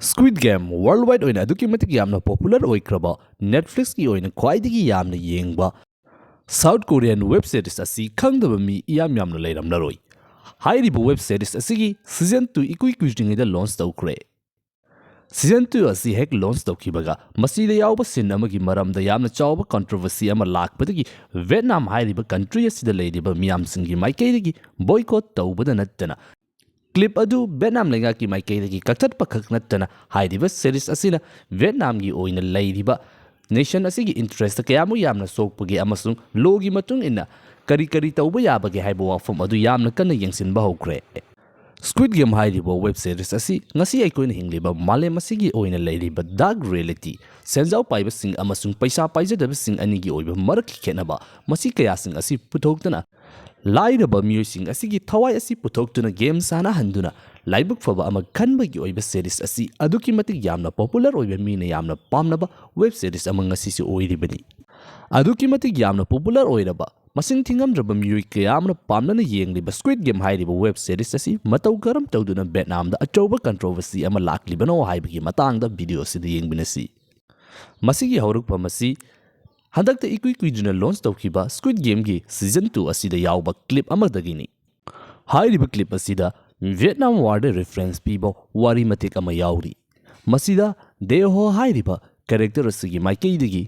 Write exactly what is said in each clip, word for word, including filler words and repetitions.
Squid Game worldwide ꯑꯣꯏꯅ ꯑꯗꯨꯛꯀꯤ ꯃꯇꯤꯛ ꯌꯥꯝꯅ popular ꯑꯣꯏꯈ꯭ꯔꯕ, Netflixꯀꯤ ꯑꯣꯏꯅ ꯈ꯭ꯋꯥꯏꯗꯒꯤ ꯌꯥꯝꯅ ꯌꯦꯡꯕ South Korean web series ꯑꯁꯤ ꯈꯪꯗꯕ ꯃꯤ ꯏꯌꯥꯝ ꯌꯥꯝꯅ ꯂꯩꯔꯝꯂꯔꯣꯏ꯫ ꯍꯥꯏꯔꯤꯕ web series ꯑꯁꯤꯒꯤ season two ꯏꯀꯨꯏ ꯀꯨꯏꯗ꯭ꯔꯤꯉꯩꯗ launch ꯇꯧꯈ꯭ꯔꯦ꯫ Season two ꯑꯁꯤ ꯍꯦꯛ launch ꯇꯧꯈꯤꯕꯒ, ꯃꯁꯤꯗ ꯌꯥꯎꯕ scene ꯑꯃꯒꯤ ꯃꯔꯝꯗ ꯌꯥꯝꯅ ꯆꯥꯎꯕ controversy ꯑꯃ ꯂꯥꯛꯄꯗꯒꯤ, ꯚꯤꯌꯦꯠꯅꯥꯝ ꯍꯥꯏꯔꯤꯕ country ꯑꯁꯤꯗ ꯂꯩꯔꯤꯕ ꯃꯤꯌꯥꯝꯁꯤꯡꯒꯤ ꯃꯥꯏꯀꯩꯗꯒꯤ boycott ꯇꯧꯕꯗ ꯅꯠꯇꯅ, clip ꯑꯗꯨ ꯚꯤꯌꯦꯠꯅꯥꯝ ꯂꯩꯉꯥꯛꯀꯤ ꯃꯥꯏꯀꯩꯗꯒꯤ ꯀꯛꯊꯠꯄ ꯈꯛ ꯅꯠꯇꯅ, ꯍꯥꯏꯔꯤꯕ series ꯑꯁꯤꯅ ꯚꯤꯌꯦꯠꯅꯥꯝꯒꯤ ꯑꯣꯏꯅ ꯂꯩꯔꯤꯕ nation ꯑꯁꯤꯒꯤ interest ꯀꯌꯥꯃꯨꯛ ꯌꯥꯝꯅ ꯁꯣꯛꯄꯒꯦ ꯑꯃꯁꯨꯡ lawꯒꯤ ꯃꯇꯨꯡ ꯏꯟꯅ ꯀꯔꯤ ꯀꯔꯤ ꯇꯧꯕ ꯌꯥꯕꯒꯦ ꯍꯥꯏꯕ ꯋꯥꯐꯝ ꯑꯗꯨ ꯌꯥꯝꯅ ꯀꯟꯅ ꯌꯦꯡꯁꯤꯟꯕ ꯍꯧꯈ꯭ꯔꯦ꯫ Squid Game ꯍꯥꯏꯔꯤꯕ web series ꯑꯁꯤ ꯉꯁꯤ ꯑꯩꯈꯣꯏꯅ ꯍꯤꯡꯂꯤꯕ ꯃꯥꯂꯦꯝ ꯑꯁꯤꯒꯤ ꯑꯣꯏꯅ ꯂꯩꯔꯤꯕ dark reality, ꯁꯦꯟꯖꯥꯎ ꯄꯥꯏꯕꯁꯤꯡ ꯑꯃꯁꯨꯡ ꯄꯩꯁꯥ ꯄꯥꯏꯖꯗꯕꯁꯤꯡ ꯑꯅꯤꯒꯤ ꯑꯣꯏꯕ ꯃꯔꯛꯀꯤ ꯈꯦꯠꯅꯕ, ꯃꯁꯤ ꯀꯌꯥꯁꯤꯡ ꯑꯁꯤ ꯄꯨꯊꯣꯛꯇꯨꯅ, ꯂꯥꯏꯔꯕ ꯃꯤꯑꯣꯏꯁꯤꯡ ꯑꯁꯤꯒꯤ ꯊꯋꯥꯏ ꯑꯁꯤ ꯄꯨꯊꯣꯛꯇꯨꯅ game ꯁꯥꯟꯅꯍꯟꯗꯨꯅ ꯂꯥꯏꯕꯛ ꯐꯕ ꯑꯃ ꯈꯟꯕꯒꯤ ꯑꯣꯏꯕ series ꯑꯁꯤ ꯑꯗꯨꯛꯀꯤ ꯃꯇꯤꯛ ꯌꯥꯝꯅ popular ꯑꯣꯏꯕ, ꯃꯤꯅ ꯌꯥꯝꯅ ꯄꯥꯝꯅꯕ web series ꯑꯃ ꯉꯁꯤꯁꯨ ꯑꯣꯏꯔꯤꯕꯅꯤ꯫ ꯑꯗꯨꯛꯀꯤ ꯃꯇꯤꯛ ꯌꯥꯝꯅ popular ꯑꯣꯏꯔꯕ, ꯃꯁꯤꯡ ꯊꯤꯉꯝꯗ꯭ꯔꯕ ꯃꯤꯑꯣꯏ ꯀꯌꯥ ꯑꯃꯅ ꯄꯥꯝꯅꯅ ꯌꯦꯡꯂꯤꯕ Squid Game ꯍꯥꯏꯔꯤꯕ web series ꯑꯁꯤ ꯃꯇꯧ ꯀꯔꯝ ꯇꯧꯗꯨꯅ ꯚꯤꯌꯦꯠꯅꯥꯝꯗ ꯑꯆꯧꯕ controversy ꯑꯃ ꯂꯥꯛꯂꯤꯕꯅꯣ ꯍꯥꯏꯕꯒꯤ ꯃꯇꯥꯡꯗ video ꯑꯁꯤꯗ ꯌꯦꯡꯃꯤꯟꯅꯁꯤ꯫ ꯃꯁꯤꯒꯤ ꯍꯧꯔꯛꯐꯝ ꯑꯁꯤ ꯍꯟꯗꯛꯇ ꯏꯀꯨꯏ ꯀꯨꯏꯗ꯭ꯔꯤꯅ launch ꯇꯧꯈꯤꯕ Squid Gameꯒꯤ season two ꯑꯁꯤꯗ ꯌꯥꯎꯕ clip ꯑꯃꯗꯒꯤꯅꯤ꯫ ꯍꯥꯏꯔꯤꯕ clip ꯑꯁꯤꯗ Vietnam Warꯗ reference ꯄꯤꯕ ꯋꯥꯔꯤ ꯃꯇꯦꯛ ꯑꯃ ꯌꯥꯎꯔꯤ꯫ ꯃꯁꯤꯗ Dae-ho ꯍꯥꯏꯔꯤꯕ character ꯑꯁꯤꯒꯤ ꯃꯥꯏꯀꯩꯗꯒꯤ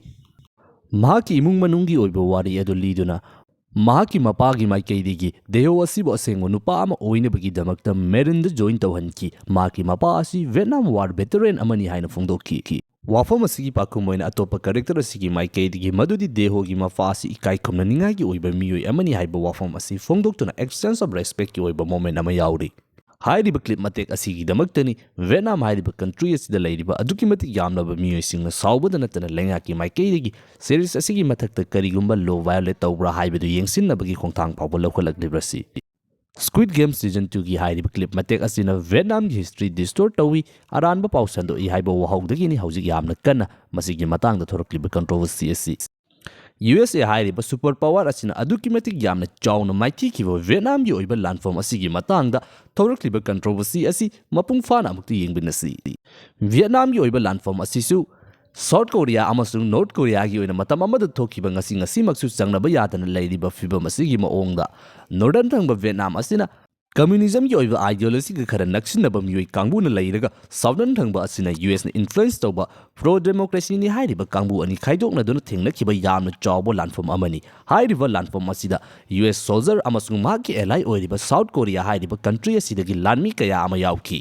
ꯃꯍꯥꯛꯀꯤ ꯏꯃꯨꯡ ꯃꯅꯨꯡꯒꯤ ꯑꯣꯏꯕ ꯋꯥꯔꯤ ꯑꯗꯨ ꯂꯤꯗꯨꯅ, ꯃꯍꯥꯛꯀꯤ ꯃꯄꯥꯒꯤ ꯃꯥꯏꯀꯩꯗꯒꯤ Dae-ho ꯑꯁꯤꯕꯨ ꯑꯁꯦꯡꯕ ꯅꯨꯄꯥ ꯑꯃ ꯑꯣꯏꯅꯕꯒꯤꯗꯃꯛꯇ Marine ꯗ join ꯇꯧꯍꯟꯈꯤ꯫ ꯃꯍꯥꯛꯀꯤ ꯃꯄꯥ ꯑꯁꯤ Vietnam War veteran ꯑꯃꯅꯤ ꯍꯥꯏꯅ ꯐꯣꯡꯗꯣꯛꯈꯤ꯫ ꯋꯥꯐꯝ ꯑꯁꯤꯒꯤ ꯄꯥꯎꯈꯨꯝ ꯑꯣꯏꯅ ꯑꯇꯣꯞꯄ character ꯑꯁꯤꯒꯤ ꯃꯥꯏꯀꯩꯗꯒꯤ ꯃꯗꯨꯗꯤ Dae-ho ꯒꯤ ꯃꯄꯥ ꯑꯁꯤ ꯏꯀꯥꯏ ꯈꯨꯝꯅꯅꯤꯡꯉꯥꯏꯒꯤ ꯑꯣꯏꯕ ꯃꯤꯑꯣꯏ ꯑꯃꯅꯤ ꯍꯥꯏꯕ ꯋꯥꯐꯝ ꯑꯁꯤ ꯐꯣꯡꯗꯣꯛꯇꯨꯅ exchange of respect ꯀꯤ ꯑꯣꯏꯕ moment ꯑꯃ ꯌꯥꯎꯔꯤ꯫ ꯍꯥꯏꯔꯤꯕ clip ꯃꯇꯦꯛ ꯑꯁꯤꯒꯤꯗꯃꯛꯇꯅꯤ Vietnam ꯍꯥꯏꯔꯤꯕ country ꯑꯁꯤꯗ ꯂꯩꯔꯤꯕ ꯑꯗꯨꯛꯀꯤ ꯃꯇꯤꯛ ꯌꯥꯝꯂꯕ ꯃꯤꯑꯣꯏꯁꯤꯡꯅ ꯁꯥꯎꯕꯗ ꯅꯠꯇꯅ ꯂꯩꯉꯥꯛꯀꯤ ꯃꯥꯏꯀꯩꯗꯒꯤ series ꯑꯁꯤꯒꯤ ꯃꯊꯛꯇ ꯀꯔꯤꯒꯨꯝꯕ law violate ꯇꯧꯕ꯭ꯔꯥ ꯍꯥꯏꯕꯗꯨ ꯌꯦꯡꯁꯤꯟꯅꯕꯒꯤ ꯈꯣꯡꯊꯥꯡ ꯐꯥꯎꯕ ꯂꯧꯈꯠꯂꯛꯂꯤꯕꯁꯤ꯫ Squid Game season two ꯒꯤ ꯍꯥꯏꯔꯤꯕ clip ꯃꯇꯦꯛ ꯑꯁꯤꯅ Vietnam ꯒꯤ history distort ꯇꯧꯏ, ꯑꯔꯥꯟꯕ ꯄꯥꯎ ꯁꯟꯗꯣꯛꯏ ꯍꯥꯏꯕ ꯋꯥꯍꯧꯗꯒꯤꯅꯤ ꯍꯧꯖꯤꯛ ꯌꯥꯝꯅ ꯀꯟꯅ ꯃꯁꯤꯒꯤ ꯃꯇꯥꯡꯗ ꯊꯣꯔꯛꯂꯤꯕ controversy ꯑꯁꯤ꯫ ꯌꯨ ꯑꯦꯁ ꯑꯦ ꯍꯥꯏꯔꯤꯕ ꯁꯨꯄꯔ ꯄꯥꯋꯔ ꯑꯁꯤꯅ ꯑꯗꯨꯛꯀꯤ ꯃꯇꯤꯛ ꯌꯥꯝꯅ ꯆꯥꯎꯅ ꯃꯥꯏꯊꯤꯈꯤꯕ ꯚꯤꯌꯦꯠꯅꯥꯝꯒꯤ ꯑꯣꯏꯕ ꯂꯥꯟꯐꯝ ꯑꯁꯤꯒꯤ ꯃꯇꯥꯡꯗ ꯊꯣꯛꯂꯛꯂꯤꯕ ꯀꯟꯇ꯭ꯔꯣꯚꯔꯁꯤ ꯑꯁꯤ ꯃꯄꯨꯡ ꯐꯥꯅ ꯑꯃꯨꯛꯇ ꯌꯦꯡꯃꯤꯟꯅꯁꯤ꯫ ꯚꯤꯌꯦꯠꯅꯥꯝꯒꯤ ꯑꯣꯏꯕ ꯂꯥꯟꯐꯝ ꯑꯁꯤꯁꯨ ꯁꯥꯎꯠ ꯀꯣꯔꯤꯌꯥ ꯑꯃꯁꯨꯡ ꯅꯣꯔꯠ ꯀꯣꯔꯤꯌꯥꯒꯤ ꯑꯣꯏꯅ ꯃꯇꯝ ꯑꯃꯗ ꯊꯣꯛꯈꯤꯕ, ꯉꯁꯤ ꯉꯁꯤꯃꯛꯁꯨ ꯆꯪꯅꯕ ꯌꯥꯗꯅ ꯂꯩꯔꯤꯕ ꯐꯤꯚꯝ ꯑꯁꯤꯒꯤ ꯃꯑꯣꯡꯗ, ꯅꯣꯔꯗꯔꯟ ꯊꯪꯕ ꯚꯤꯌꯦꯠꯅꯥꯝ ꯑꯁꯤꯅ ꯀꯝꯃ꯭ꯌꯨꯅꯤꯖꯝꯒꯤ ꯑꯣꯏꯕ ꯑꯥꯏꯗꯤꯌꯣꯂꯣꯖꯤꯒ ꯈꯔ ꯅꯛꯁꯤꯟꯅꯕ ꯃꯤꯑꯣꯏ ꯀꯥꯡꯕꯨꯅ ꯂꯩꯔꯒ, ꯁꯥꯎꯗꯔꯟ ꯊꯪꯕ ꯑꯁꯤꯅ ꯌꯨ ꯑꯦꯁꯅ ꯏꯟꯐ꯭ꯂꯨꯌꯦꯟꯁ ꯇꯧꯕ ꯄ꯭ꯔꯣ ꯗꯦꯃꯣꯀ꯭ꯔꯦꯁꯤꯅꯤ ꯍꯥꯏꯔꯤꯕ ꯀꯥꯡꯕꯨ ꯑꯅꯤ ꯈꯥꯏꯗꯣꯛꯅꯗꯨꯅ ꯊꯦꯡꯅꯈꯤꯕ ꯌꯥꯝꯅ ꯆꯥꯎꯕ ꯂꯥꯟꯐꯝ ꯑꯃꯅꯤ꯫ ꯍꯥꯏꯔꯤꯕ ꯂꯥꯟꯐꯝ ꯑꯁꯤꯗ ꯌꯨ ꯑꯦꯁ ꯁꯣꯜꯖꯔ ꯑꯃꯁꯨꯡ ꯃꯍꯥꯛꯀꯤ ꯑꯦꯂꯥꯏ ꯑꯣꯏꯔꯤꯕ ꯁꯥꯎꯠ ꯀꯣꯔꯤꯌꯥ ꯍꯥꯏꯔꯤꯕ ꯀꯟꯇ꯭ꯔꯤ ꯑꯁꯤꯗꯒꯤ ꯂꯥꯟꯃꯤ ꯀꯌꯥ ꯑꯃ ꯌꯥꯎꯈꯤ꯫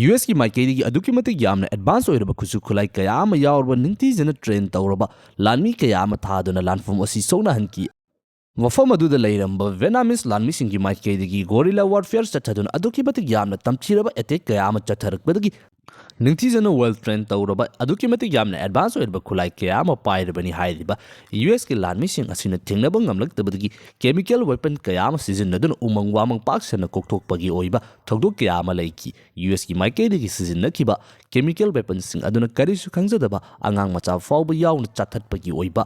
ꯌꯨ ꯑꯦꯁꯀꯤ ꯃꯥꯏꯀꯩꯗꯒꯤ ꯑꯗꯨꯛꯀꯤ ꯃꯇꯤꯛ ꯌꯥꯝꯅ ꯑꯦꯗꯚꯥꯟꯁ ꯑꯣꯏꯔꯕ ꯈꯨꯠꯁꯨ ꯈꯨꯠꯂꯥꯏ ꯀꯌꯥ ꯑꯃ ꯌꯥꯎꯔꯕ ꯅꯤꯡꯊꯤꯖꯅ ꯇ꯭ꯔꯦꯟ ꯇꯧꯔꯕ ꯂꯥꯟꯃꯤ ꯀꯌꯥ ꯑꯃ ꯊꯥꯗꯨꯅ ꯂꯥꯟꯐꯝ ꯑꯁꯤ ꯁꯣꯛꯅꯍꯟꯈꯤ꯫ ꯃꯐꯝ ꯑꯗꯨꯗ ꯂꯩꯔꯝꯕ ꯚꯤꯌꯦꯠꯅꯥꯃꯤꯁ ꯂꯥꯟꯃꯤꯁꯤꯡꯒꯤ ꯃꯥꯏꯀꯩꯗꯒꯤ ꯒꯣꯔꯤꯂꯥ ꯋꯥꯔꯐꯤꯌꯔ ꯆꯠꯊꯗꯨꯅ ꯑꯗꯨꯛꯀꯤ ꯃꯇꯤꯛ ꯌꯥꯝꯅ ꯇꯝꯊꯤꯔꯕ ꯑꯦꯇꯦꯛ ꯀꯌꯥ ꯑꯃ ꯆꯠꯊꯔꯛꯄꯗꯒꯤ ꯅꯤꯡꯊꯤꯖꯅ ꯋꯦꯜ ꯇ꯭ꯔꯦꯟ ꯇꯧꯔꯕ, ꯑꯗꯨꯛꯀꯤ ꯃꯇꯤꯛ ꯌꯥꯝꯅ ꯑꯦꯗꯚꯥꯟꯁ ꯑꯣꯏꯔꯕ ꯈꯨꯠꯂꯥꯏ ꯀꯌꯥ ꯑꯃ ꯄꯥꯏꯔꯕꯅꯤ ꯍꯥꯏꯔꯤꯕ ꯌꯨ ꯑꯦꯁꯀꯤ ꯂꯥꯟꯃꯤꯁꯤꯡ ꯑꯁꯤꯅ ꯊꯦꯡꯅꯕ ꯉꯝꯂꯛꯇꯕꯗꯒꯤ ꯀꯦꯃꯤꯀꯦꯜ ꯋꯦꯄꯟ ꯀꯌꯥ ꯑꯃ ꯁꯤꯖꯤꯟꯅꯗꯨꯅ ꯎꯃꯪ ꯋꯥꯃꯪ ꯄꯥꯛ ꯁꯟꯅ ꯀꯣꯛꯊꯣꯛꯄꯒꯤ ꯑꯣꯏꯕ ꯊꯧꯗꯣꯛ ꯀꯌꯥ ꯑꯃ ꯂꯩꯈꯤ꯫ ꯌꯨ ꯑꯦꯁꯀꯤ ꯃꯥꯏꯀꯩꯗꯒꯤ ꯁꯤꯖꯤꯟꯅꯈꯤꯕ ꯀꯦꯃꯤꯀꯦꯜ ꯋꯦꯄꯟꯁꯤꯡ ꯑꯗꯨꯅ ꯀꯔꯤꯁꯨ ꯈꯪꯖꯗꯕ ꯑꯉꯥꯡ ꯃꯆꯥ ꯐꯥꯎꯕ ꯌꯥꯎꯅ ꯆꯥꯊꯠꯄꯒꯤ ꯑꯣꯏꯕ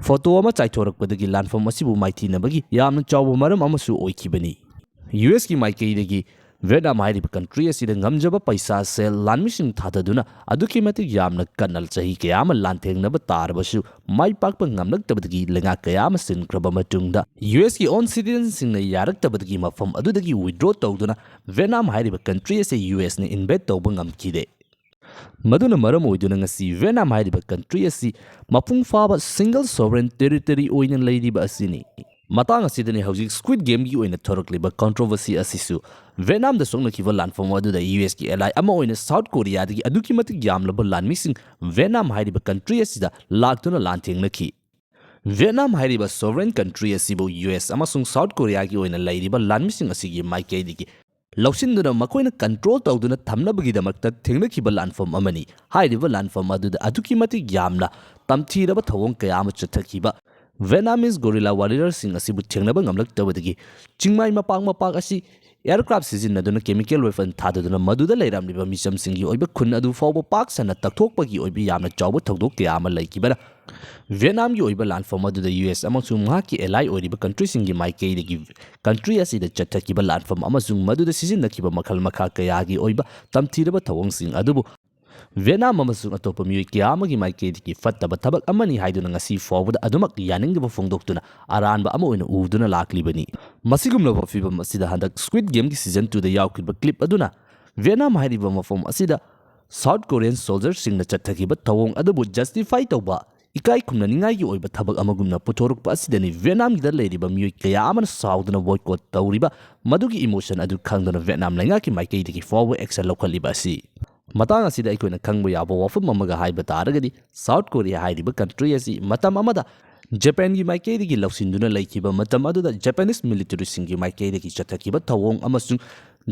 ꯐꯣꯇꯣ ꯑꯃ ꯆꯥꯏꯊꯣꯔꯛꯄꯗꯒꯤ ꯂꯥꯟꯐꯝ ꯑꯁꯤꯕꯨ ꯃꯥꯏꯊꯤꯅꯕꯒꯤ ꯌꯥꯝꯅ ꯆꯥꯎꯕ ꯃꯔꯝ ꯑꯃꯁꯨ ꯑꯣꯏꯈꯤꯕꯅꯤ꯫ ꯌꯨ ꯑꯦꯁꯀꯤ ꯃꯥꯏꯀꯩꯗꯒꯤ ꯚꯤꯌꯦꯠꯅꯥꯝ ꯍꯥꯏꯔꯤꯕ ꯀꯟꯇ꯭ꯔꯤ ꯑꯁꯤꯗ ꯉꯝꯖꯕ ꯄꯩꯁꯥ, ꯁꯦꯜ, ꯂꯥꯟꯃꯤꯁꯤꯡ ꯊꯥꯗꯗꯨꯅ ꯑꯗꯨꯛꯀꯤ ꯃꯇꯤꯛ ꯌꯥꯝꯅ ꯀꯟꯅ ꯆꯍꯤ ꯀꯌꯥ ꯑꯃ ꯂꯥꯟꯊꯦꯡꯅꯕ ꯇꯥꯔꯕꯁꯨ ꯃꯥꯏ ꯄꯥꯛꯄ ꯉꯝꯂꯛꯇꯕꯗꯒꯤ ꯂꯩꯉꯥꯛ ꯀꯌꯥ ꯑꯃ ꯁꯤꯟꯈ꯭ꯔꯕ ꯃꯇꯨꯡꯗ, ꯌꯨ ꯑꯦꯁꯀꯤ ꯑꯣꯟ ꯁꯤꯇꯤꯖꯟꯁꯤꯡꯅ ꯌꯥꯔꯛꯇꯕꯗꯒꯤ ꯃꯐꯝ ꯑꯗꯨꯗꯒꯤ ꯋꯤꯗ꯭ꯔꯣ ꯇꯧꯗꯨꯅ ꯚꯤꯌꯦꯠꯅꯥꯝ ꯍꯥꯏꯔꯤꯕ ꯀꯟꯇ꯭ꯔꯤ ꯑꯁꯤ ꯌꯨ ꯑꯦꯁꯅ ꯏꯟꯚꯦꯠ ꯇꯧꯕ ꯉꯝꯈꯤꯗꯦ꯫ ꯃꯗꯨꯅ ꯃꯔꯝ ꯑꯣꯏꯗꯨꯅ ꯉꯁꯤ ꯚꯤꯌꯦꯠꯅꯥꯝ ꯍꯥꯏꯔꯤꯕ ꯀꯟꯇ꯭ꯔꯤ ꯑꯁꯤ ꯃꯄꯨꯡ ꯐꯥꯕ ꯁꯤꯡꯒꯜ ꯁꯣꯚꯔꯦꯟ ꯇꯦꯔꯤꯇꯣꯔꯤ ꯑꯣꯏꯅ ꯂꯩꯔꯤꯕ ꯑꯁꯤꯅꯤ꯫ ꯃꯇꯥꯡ ꯑꯁꯤꯗꯅꯤ ꯍꯧꯖꯤꯛ ꯁ꯭ꯀ꯭ꯋꯤꯗ ꯒꯦꯝꯒꯤ ꯑꯣꯏꯅ ꯊꯣꯔꯛꯂꯤꯕ ꯀꯟꯇ꯭ꯔꯣꯚꯔꯁꯤ ꯑꯁꯤꯁꯨ꯫ ꯚꯤꯌꯦꯠꯅꯥꯝꯗ ꯁꯣꯛꯅꯈꯤꯕ ꯂꯥꯟꯐꯝ ꯑꯗꯨꯗ ꯌꯨ ꯑꯦꯁꯀꯤ ꯑꯦꯂꯥꯏ ꯑꯃ ꯑꯣꯏꯅ ꯁꯥꯎꯠ ꯀꯣꯔꯤꯌꯥꯗꯒꯤ ꯑꯗꯨꯛꯀꯤ ꯃꯇꯤꯛ ꯌꯥꯝꯂꯕ ꯂꯥꯟꯃꯤꯁꯤꯡ ꯚꯤꯌꯦꯠꯅꯥꯝ ꯍꯥꯏꯔꯤꯕ ꯀꯟꯇ꯭ꯔꯤ ꯑꯁꯤꯗ ꯂꯥꯛꯇꯨꯅ ꯂꯥꯟꯊꯦꯡꯅꯈꯤ꯫ ꯚꯤꯌꯦꯠꯅꯥꯝ ꯍꯥꯏꯔꯤꯕ ꯁꯣꯚꯔꯦꯟ ꯀꯟꯇ꯭ꯔꯤ ꯑꯁꯤꯕꯨ ꯌꯨ ꯑꯦꯁ ꯑꯃꯁꯨꯡ ꯁꯥꯎꯠ ꯀꯣꯔꯤꯌꯥꯒꯤ ꯑꯣꯏꯅ ꯂꯩꯔꯤꯕ ꯂꯥꯟꯃꯤꯁꯤꯡ ꯑꯁꯤꯒꯤ ꯃꯥꯏꯀꯩꯗꯒꯤ ꯂꯧꯁꯤꯟꯗꯨꯅ ꯃꯈꯣꯏꯅ ꯀꯟꯇ꯭ꯔꯣꯜ ꯇꯧꯗꯨꯅ ꯊꯝꯅꯕꯒꯤꯗꯃꯛꯇ ꯊꯦꯡꯅꯈꯤꯕ ꯂꯥꯟꯐꯝ ꯑꯃꯅꯤ꯫ ꯍꯥꯏꯔꯤꯕ ꯂꯥꯟꯐꯝ ꯑꯗꯨꯗ ꯑꯗꯨꯛꯀꯤ ꯃꯇꯤꯛ ꯌꯥꯝꯅ ꯇꯝꯊꯤꯔꯕ ꯊꯧꯑꯣꯡ ꯀꯌꯥ ꯑꯃ ꯆꯠꯊꯈꯤꯕ꯫ ꯚꯤꯌꯦꯠꯅꯥꯃꯤꯁ ꯒꯣꯔꯤꯂꯥ ꯋꯥꯔꯤꯌꯔꯁꯤꯡ ꯑꯁꯤꯕꯨ ꯊꯦꯡꯅꯕ ꯉꯝꯂꯛꯇꯕꯗꯒꯤ ꯆꯤꯡꯃꯥꯏ ꯃꯄꯥꯛ ꯃꯄꯥꯛ ꯑꯁꯤ ꯑꯦꯌꯔꯀ꯭ꯔꯥꯐ ꯁꯤꯖꯤꯟꯅꯗꯨꯅ ꯀꯦꯃꯤꯀꯦꯜ ꯋꯦꯄꯟ ꯊꯥꯗꯗꯨꯅ ꯃꯗꯨꯗ ꯂꯩꯔꯝꯂꯤꯕ ꯃꯤꯆꯝꯁꯤꯡꯒꯤ ꯑꯣꯏꯕ ꯈꯨꯟ ꯑꯗꯨ ꯐꯥꯎꯕ ꯄꯥꯛ ꯁꯟꯅ ꯇꯛꯊꯣꯛꯄꯒꯤ ꯑꯣꯏꯕ ꯌꯥꯝꯅ ꯆꯥꯎꯕ ꯊꯧꯗꯣꯛ ꯀꯌꯥ ꯑꯃ ꯂꯩꯈꯤꯕꯅ ꯚꯤꯌꯦꯠꯅꯥꯝꯒꯤ ꯑꯣꯏꯕ ꯂꯥꯟꯐꯝ ꯑꯗꯨꯗ ꯌꯨ ꯑꯦꯁ ꯑꯃꯁꯨꯡ ꯃꯍꯥꯛꯀꯤ ꯑꯦꯂꯥꯏ ꯑꯣꯏꯔꯤꯕ ꯀꯟꯇ꯭ꯔꯤꯁꯤꯡꯒꯤ ꯃꯥꯏꯀꯩꯗꯒꯤ ꯀꯟꯇ꯭ꯔꯤ ꯑꯁꯤꯗ ꯆꯠꯊꯈꯤꯕ ꯂꯥꯟꯐꯝ ꯑꯃꯁꯨꯡ ꯃꯗꯨꯗ ꯁꯤꯖꯤꯟꯅꯈꯤꯕ ꯃꯈꯜ ꯃꯈꯥ ꯀꯌꯥꯒꯤ ꯑꯣꯏꯕ ꯇꯝꯊꯤꯔꯕ ꯊꯧꯑꯣꯡꯁꯤꯡ ꯑꯗꯨꯕꯨ ꯚꯤꯌꯦꯠꯅꯥꯝ ꯑꯃꯁꯨꯡ ꯑꯇꯣꯞꯄ ꯃꯤꯑꯣꯏ ꯀꯌꯥ ꯑꯃꯒꯤ ꯃꯥꯏꯀꯩꯗꯒꯤ ꯐꯠꯇꯕ ꯊꯕꯛ ꯑꯃꯅꯤ ꯍꯥꯏꯗꯨꯅ ꯉꯁꯤ ꯐꯥꯎꯕꯗ ꯑꯗꯨꯃꯛ ꯌꯥꯅꯤꯡꯗꯕ ꯐꯣꯡꯗꯣꯛꯇꯨꯅ ꯑꯔꯥꯟꯕ ꯑꯃ ꯑꯣꯏꯅ ꯎꯗꯨꯅ ꯂꯥꯛꯂꯤꯕꯅꯤ꯫ ꯃꯁꯤꯒꯨꯝꯂꯕ ꯐꯤꯚꯝ ꯑꯁꯤꯗ ꯍꯟꯗꯛ ꯁ꯭ꯀ꯭ꯋꯤꯗ ꯒꯦꯝꯒꯤ ꯁꯤꯖꯟ ꯇꯨꯗ ꯌꯥꯎꯈꯤꯕ ꯀ꯭ꯂꯤꯞ ꯑꯗꯨꯅ ꯚꯤꯌꯦꯠꯅꯥꯝ ꯍꯥꯏꯔꯤꯕ ꯃꯐꯝ ꯑꯁꯤꯗ ꯁꯥꯎꯠ ꯀꯣꯔꯤꯌꯟ ꯁꯣꯜꯖꯔꯁꯤꯡꯅ ꯆꯠꯊꯈꯤꯕ ꯊꯧꯑꯣꯡ ꯑꯗꯨꯕꯨ ꯖꯁꯇꯤꯐꯥꯏ ꯇꯧꯕ ꯏꯀꯥꯏ ꯈꯨꯝꯅꯅꯤꯡꯉꯥꯏꯒꯤ ꯑꯣꯏꯕ ꯊꯕꯛ ꯑꯃꯒꯨꯝꯅ ꯄꯨꯊꯣꯔꯛꯄ ꯑꯁꯤꯗꯅꯤ ꯚꯤꯌꯦꯠꯅꯥꯝꯒꯤꯗ ꯂꯩꯔꯤꯕ ꯃꯤꯑꯣꯏ ꯀꯌꯥ ꯑꯃꯅ ꯁꯥꯎꯗꯨꯅ ꯕꯣꯏꯀꯣꯠ ꯇꯧꯔꯤꯕ꯫ ꯃꯗꯨꯒꯤ ꯏꯃꯣꯁꯟ ꯑꯗꯨ ꯈꯪꯗꯅ ꯚꯤꯌꯦꯠꯅꯥꯝ ꯂꯩꯉꯥꯛꯀꯤ ꯃꯥꯏꯀꯩꯗꯒꯤ ꯐꯥꯎꯕ ꯑꯦꯛꯁꯟ ꯂꯧꯈꯠꯂꯤꯕ ꯑꯁꯤ꯫ ꯃꯇꯥꯡ ꯑꯁꯤꯗ ꯑꯩꯈꯣꯏꯅ ꯈꯪꯕ ꯌꯥꯕ ꯋꯥꯐꯝ ꯑꯃꯒ ꯍꯥꯏꯕ ꯇꯥꯔꯒꯗꯤ, ꯁꯥꯎꯠ ꯀꯣꯔꯤꯌꯥ ꯍꯥꯏꯔꯤꯕ ꯀꯟꯇ꯭ꯔꯤ ꯑꯁꯤ ꯃꯇꯝ ꯑꯃꯗ ꯖꯄꯥꯟꯒꯤ ꯃꯥꯏꯀꯩꯗꯒꯤ ꯂꯧꯁꯤꯟꯗꯨꯅ ꯂꯩꯈꯤꯕ ꯃꯇꯝ ꯑꯗꯨꯗ ꯖꯄꯥꯅꯤꯁ ꯃꯤꯂꯤꯇꯔꯤꯁꯤꯡꯒꯤ ꯃꯥꯏꯀꯩꯗꯒꯤ ꯆꯠꯊꯈꯤꯕ ꯊꯧꯑꯣꯡ ꯑꯃꯁꯨꯡ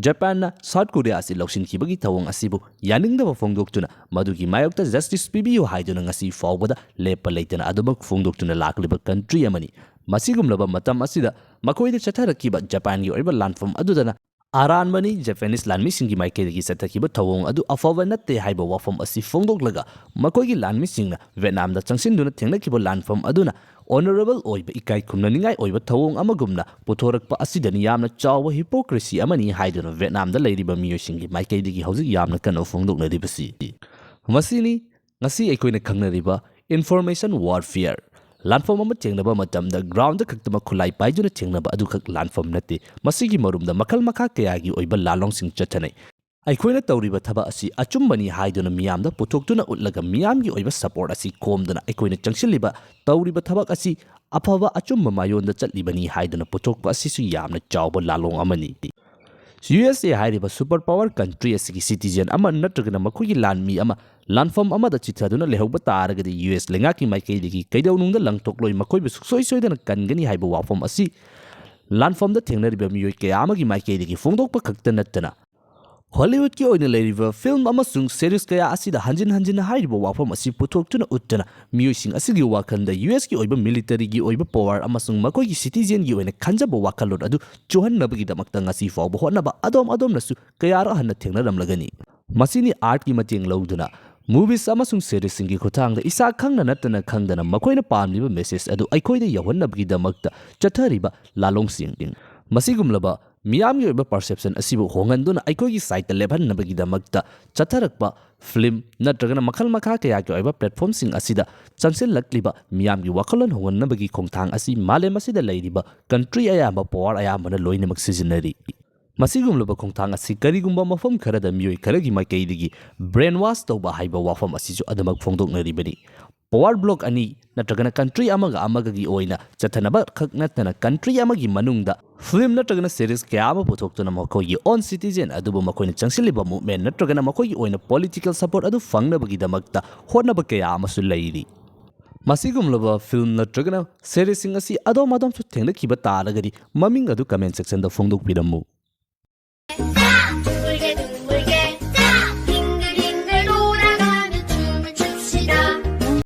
ꯖꯄꯥꯟꯅ ꯁꯥꯎꯠ ꯀꯣꯔꯤꯌꯥ ꯑꯁꯤ ꯂꯧꯁꯤꯟꯈꯤꯕꯒꯤ ꯊꯧꯑꯣꯡ ꯑꯁꯤꯕꯨ ꯌꯥꯅꯤꯡꯗꯕ ꯐꯣꯡꯗꯣꯛꯇꯨꯅ ꯃꯗꯨꯒꯤ ꯃꯥꯌꯣꯛꯇ ꯖꯁꯇꯤꯁ ꯄꯤꯕꯤꯌꯨ ꯍꯥꯏꯗꯨꯅ ꯉꯁꯤ ꯐꯥꯎꯕꯗ ꯂꯦꯞꯄ ꯂꯩꯇꯅ ꯑꯗꯨꯃꯛ ꯐꯣꯡꯗꯣꯛꯇꯨꯅ ꯂꯥꯛꯂꯤꯕ ꯀꯟꯇ꯭ꯔꯤ ꯑꯃꯅꯤ꯫ ꯃꯁꯤꯒꯨꯝꯂꯕ ꯃꯇꯝ ꯑꯁꯤꯗ ꯃꯈꯣꯏꯗ ꯆꯠꯊꯔꯛꯈꯤꯕ ꯖꯄꯥꯟꯒꯤ ꯑꯣꯏꯕ ꯂꯥꯟꯐꯝ ꯑꯗꯨꯗꯅ ꯑꯔꯥꯟꯕꯅꯤ, ꯖꯄꯥꯅꯤꯁ ꯂꯥꯟꯃꯤꯁꯤꯡꯒꯤ ꯃꯥꯏꯀꯩꯗꯒꯤ ꯆꯠꯊꯈꯤꯕ ꯊꯧꯑꯣꯡ ꯑꯗꯨ ꯑꯐꯕ ꯅꯠꯇꯦ ꯍꯥꯏꯕ ꯋꯥꯐꯝ ꯑꯁꯤ ꯐꯣꯡꯗꯣꯛꯂꯒ, ꯃꯈꯣꯏꯒꯤ ꯂꯥꯟꯃꯤꯁꯤꯡꯅ ꯚꯤꯌꯦꯠꯅꯥꯝꯗ ꯆꯪꯁꯤꯟꯗꯨꯅ ꯊꯦꯡꯅꯈꯤꯕ ꯂꯥꯟꯐꯝ ꯑꯗꯨꯅ ꯑꯣꯅꯔꯦꯕꯜ ꯑꯣꯏꯕ, ꯏꯀꯥꯏ ꯈꯨꯝꯅꯅꯤꯡꯉꯥꯏ ꯑꯣꯏꯕ ꯊꯧꯑꯣꯡ ꯑꯃꯒꯨꯝꯅ ꯄꯨꯊꯣꯔꯛꯄ ꯑꯁꯤꯗꯅꯤ ꯌꯥꯝꯅ ꯆꯥꯎꯕ ꯍꯤꯄꯣꯀ꯭ꯔꯦꯁꯤ ꯑꯃꯅꯤ ꯍꯥꯏꯗꯨꯅ ꯚꯤꯌꯦꯠꯅꯥꯝꯗ ꯂꯩꯔꯤꯕ ꯃꯤꯑꯣꯏꯁꯤꯡꯒꯤ ꯃꯥꯏꯀꯩꯗꯒꯤ ꯍꯧꯖꯤꯛ ꯌꯥꯝꯅ ꯀꯟꯅ ꯐꯣꯡꯗꯣꯛꯅꯔꯤꯕꯁꯤ꯫ ꯃꯁꯤꯅꯤ ꯉꯁꯤ ꯑꯩꯈꯣꯏꯅ ꯈꯪꯅꯔꯤꯕ ꯏꯟꯐꯣꯔꯃꯦꯁꯟ ꯋꯥꯔꯐꯤꯌꯔ꯫ ꯂꯥꯟꯐꯝ ꯑꯃ ꯊꯦꯡꯅꯕ ꯃꯇꯝꯗ ꯒ꯭ꯔꯥꯎꯟꯗ ꯈꯛꯇꯃꯛ ꯈꯨꯠꯂꯥꯏ ꯄꯥꯏꯗꯨꯅ ꯊꯦꯡꯅꯕ ꯑꯗꯨꯈꯛ ꯂꯥꯟꯐꯝ ꯅꯠꯇꯦ꯫ ꯃꯁꯤꯒꯤ ꯃꯔꯨꯝꯗ ꯃꯈꯜ ꯃꯈꯥ ꯀꯌꯥꯒꯤ ꯑꯣꯏꯕ ꯂꯥꯟꯂꯣꯡꯁꯤꯡ ꯆꯠꯊꯅꯩ꯫ ꯑꯩꯈꯣꯏꯅ ꯇꯧꯔꯤꯕ ꯊꯕꯛ ꯑꯁꯤ ꯑꯆꯨꯝꯕꯅꯤ ꯍꯥꯏꯗꯨꯅ ꯃꯤꯌꯥꯝꯗ ꯄꯨꯊꯣꯛꯇꯨꯅ ꯎꯠꯂꯒ ꯃꯤꯌꯥꯝꯒꯤ ꯑꯣꯏꯕ ꯁꯄꯣꯔꯠ ꯑꯁꯤ ꯈꯣꯝꯗꯨꯅ ꯑꯩꯈꯣꯏꯅ ꯆꯪꯁꯤꯜꯂꯤꯕ ꯇꯧꯔꯤꯕ ꯊꯕꯛ ꯑꯁꯤ ꯑꯐꯕ ꯑꯆꯨꯝꯕ ꯃꯥꯏꯌꯣꯟꯗ ꯆꯠꯂꯤꯕꯅꯤ ꯍꯥꯏꯗꯨꯅ ꯄꯨꯊꯣꯛꯄ ꯑꯁꯤꯁꯨ ꯌꯥꯝꯅ ꯆꯥꯎꯕ ꯂꯥꯟꯂꯣꯡ ꯑꯃꯅꯤ꯫ ꯌꯨ ꯑꯦꯁ ꯑꯦ ꯍꯥꯏꯔꯤꯕ ꯁꯨꯄꯔ ꯄꯥꯋꯔ ꯀꯟꯇ꯭ꯔꯤ ꯑꯁꯤꯒꯤ ꯁꯤꯇꯤꯖꯦꯟ ꯑꯃ ꯅꯠꯇ꯭ꯔꯒꯅ ꯃꯈꯣꯏꯒꯤ ꯂꯥꯟꯃꯤ ꯑꯃ ꯂꯥꯟꯐꯝ ꯑꯃꯗ ꯆꯤꯊꯗꯨꯅ ꯂꯩꯍꯧꯕ ꯇꯥꯔꯒꯗꯤ ꯌꯨ ꯑꯦꯁ ꯂꯩꯉꯥꯛꯀꯤ ꯃꯥꯏꯀꯩꯗꯒꯤ ꯀꯩꯗꯧꯅꯨꯡꯗ ꯂꯪꯊꯣꯛꯂꯣꯏ, ꯃꯈꯣꯏꯕꯨ ꯁꯨꯡꯁꯣꯏ ꯁꯣꯏꯗꯅ ꯀꯟꯒꯅꯤ ꯍꯥꯏꯕ ꯋꯥꯐꯝ ꯑꯁꯤ ꯂꯥꯟꯐꯝꯗ ꯊꯦꯡꯅꯔꯤꯕ ꯃꯤꯑꯣꯏ ꯀꯌꯥ ꯑꯃꯒꯤ ꯃꯥꯏꯀꯩꯗꯒꯤ ꯐꯣꯡꯗꯣꯛꯄ ꯈꯛꯇ ꯅꯠꯇꯅ, ꯍꯣꯂꯤꯋꯨꯗꯀꯤ ꯑꯣꯏꯅ ꯂꯩꯔꯤꯕ ꯐꯤꯜꯝ ꯑꯃꯁꯨꯡ ꯁꯦꯔꯤꯁ ꯀꯌꯥ ꯑꯁꯤꯗ ꯍꯟꯖꯤꯟ ꯍꯟꯖꯤꯟ ꯍꯥꯏꯔꯤꯕ ꯋꯥꯐꯝ ꯑꯁꯤ ꯄꯨꯊꯣꯛꯇꯨꯅ ꯎꯠꯇꯨꯅ ꯃꯤꯑꯣꯏꯁꯤꯡ ꯑꯁꯤꯒꯤ ꯋꯥꯈꯜꯗ ꯌꯨ ꯑꯦꯁꯀꯤ ꯑꯣꯏꯕ ꯃꯤꯂꯤꯇꯔꯤꯒꯤ ꯑꯣꯏꯕ ꯄꯥꯋꯔ ꯑꯃꯁꯨꯡ ꯃꯈꯣꯏꯒꯤ ꯁꯤꯇꯤꯖꯦꯟꯒꯤ ꯑꯣꯏꯅ ꯈꯟꯖꯕ ꯋꯥꯈꯜꯂꯣꯟ ꯑꯗꯨ ꯆꯨꯍꯟꯅꯕꯒꯤꯗꯃꯛꯇ ꯉꯁꯤ ꯐꯥꯎꯕ ꯍꯣꯠꯅꯕ ꯑꯗꯣꯝ ꯑꯗꯣꯝꯅꯁꯨ ꯀꯌꯥꯔꯛ ꯍꯟꯅ ꯊꯦꯡꯅꯔꯝꯂꯒꯅꯤ꯫ ꯃꯁꯤꯅꯤ ꯑꯥꯔꯠꯀꯤ ꯃꯇꯦꯡ ꯂꯧꯗꯨꯅ Movies ꯑꯃꯁꯨꯡ seriesꯁꯤꯡꯒꯤ ꯈꯨꯠꯊꯥꯡꯗ ꯏꯁꯥ ꯈꯪꯅ ꯅꯠꯇꯅ ꯈꯪꯗꯅ ꯃꯈꯣꯏꯅ ꯄꯥꯝꯂꯤꯕ message ꯑꯗꯨ ꯑꯩꯈꯣꯏꯗ ꯌꯧꯍꯟꯅꯕꯒꯤꯗꯃꯛꯇ ꯆꯠꯊꯔꯤꯕ ꯂꯥꯂꯣꯡꯁꯤꯡꯅꯤ꯫ ꯃꯁꯤꯒꯨꯝꯂꯕ ꯃꯤꯌꯥꯝꯒꯤ ꯑꯣꯏꯕ perception ꯑꯁꯤꯕꯨ ꯍꯣꯡꯍꯟꯗꯨꯅ ꯑꯩꯈꯣꯏꯒꯤ sideꯇ ꯂꯦꯞꯍꯟꯅꯕꯒꯤꯗꯃꯛꯇ ꯆꯠꯊꯔꯛꯄ film ꯅꯠꯇ꯭ꯔꯒꯅ ꯃꯈꯜ ꯃꯈꯥ ꯀꯌꯥꯒꯤ ꯑꯣꯏꯕ platformꯁꯤꯡ ꯑꯁꯤꯗ ꯆꯪꯁꯤꯜꯂꯛꯂꯤꯕ ꯃꯤꯌꯥꯝꯒꯤ ꯋꯥꯈꯜꯂꯣꯟ ꯍꯣꯡꯍꯟꯅꯕꯒꯤ ꯈꯣꯡꯊꯥꯡ ꯑꯁꯤ ꯃꯥꯂꯦꯝ ꯑꯁꯤꯗ ꯂꯩꯔꯤꯕ country ꯑꯌꯥꯝꯕ, power ꯑꯌꯥꯝꯕꯅ ꯂꯣꯏꯅꯃꯛ ꯁꯤꯖꯤꯟꯅꯔꯤ꯫ ꯃꯁꯤꯒꯨꯝꯂꯕ ꯈꯣꯡꯊꯥꯡ ꯑꯁꯤ ꯀꯔꯤꯒꯨꯝꯕ ꯃꯐꯝ ꯈꯔꯗ ꯃꯤꯑꯣꯏ ꯈꯔꯒꯤ ꯃꯥꯏꯀꯩꯗꯒꯤ brainwash ꯇꯧꯕ ꯍꯥꯏꯕ ꯋꯥꯐꯝ ꯑꯁꯤꯁꯨ ꯑꯗꯨꯃꯛ ꯐꯣꯡꯗꯣꯛꯅꯔꯤꯕꯅꯤ꯫ Power block ꯑꯅꯤ ꯅꯠꯇ꯭ꯔꯒꯅ country ꯑꯃꯒ ꯑꯃꯒꯒꯤ ꯑꯣꯏꯅ ꯆꯠꯊꯅꯕ ꯈꯛ ꯅꯠꯇꯅ country ꯑꯃꯒꯤ ꯃꯅꯨꯡꯗ film ꯅꯠꯇ꯭ꯔꯒꯅ series ꯀꯌꯥ ꯑꯃ ꯄꯨꯊꯣꯛꯇꯨꯅ ꯃꯈꯣꯏꯒꯤ own citizen ꯑꯗꯨꯕꯨ ꯃꯈꯣꯏꯅ ꯆꯪꯁꯤꯜꯂꯤꯕ movement ꯅꯠꯇ꯭ꯔꯒꯅ ꯃꯈꯣꯏꯒꯤ ꯑꯣꯏꯅ political support ꯑꯗꯨ ꯐꯪꯅꯕꯒꯤꯗꯃꯛꯇ ꯍꯣꯠꯅꯕ ꯀꯌꯥ ꯑꯃꯁꯨ ꯂꯩꯔꯤ꯫ ꯃꯁꯤꯒꯨꯝꯂꯕ film ꯅꯠꯇ꯭ꯔꯒꯅ seriesꯁꯤꯡ ꯑꯁꯤ ꯑꯗꯣꯝ ꯑꯗꯣꯝꯁꯨ ꯊꯦꯡꯅꯈꯤꯕ ꯇꯥꯔꯒꯗꯤ ꯃꯃꯤꯡ ꯑꯗꯨ comment sectionꯗ ꯐꯣꯡꯗꯣꯛꯄꯤꯔꯝꯃꯨ꯫